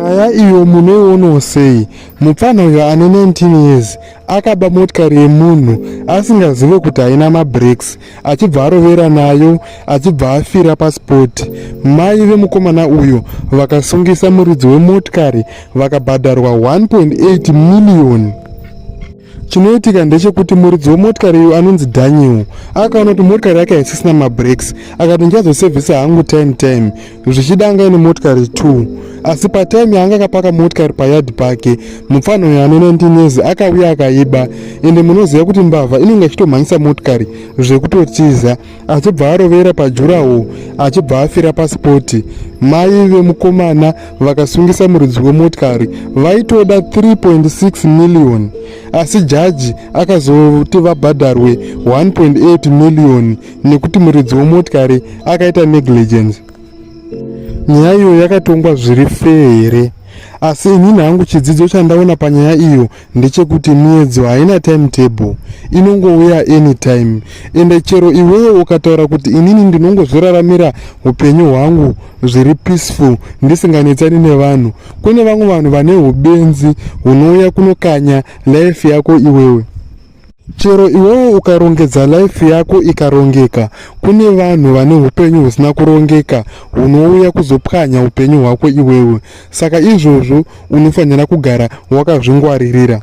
Nyaya iyo munoionawo sei? Mupfanha uyo ane 19 years akaba motikari yemunhu asingazive kuti haina mabreaks achibva arovera nayo achibva afira paspoti. Mai vemukomana uyo vakasungisa muridzi wemotikari vakabhadharwa 1.8 miriyoni. Chinoitika ndechekuti muridzi wemotikari iyo anonzi Daniel akaona kuti motikari yake haisisina mabreaks akati ndichazosevhisa hangu time time zvichida anga ine motikari 2 asi patime yaanga akapaka motikari payadhi pake mupfanha uyo ane 19 years akauya akaiba ende munoziva kuti mbavha inenge ichitomhanyisa motikari zvekutotiza achibva arovera pajurawo achibva afira pasipoti mai vemukomana vakasungisa muridzi wemotikari vaitoda 3.6 million asi jaji akazoti vabhadharwe 1.8 million nekuti muridzi wemotikari akaita negligence. Nyaya iyo yakatongwa zviri fair here? Asi inini hangu chidzidzo chandaona panyaya iyo ndechekuti miedzo haina timetable, inongouya anytime. Ende chero iwewe ukataura kuti inini ndinongozviraramira upenyu hwangu zviri peaceful ndisinganetsani nevanhu, kune vamwe vanhu vane ubenzi hunouya kunokanya life yako iwewe. Chero iwewe ukarongedza life yako ikarongeka, kune vanhu vane upenyu husina kurongeka hunouya kuzopwanya upenyu hwako iwewe. Saka izvozvo unofanira kugara wakazvingwaririra.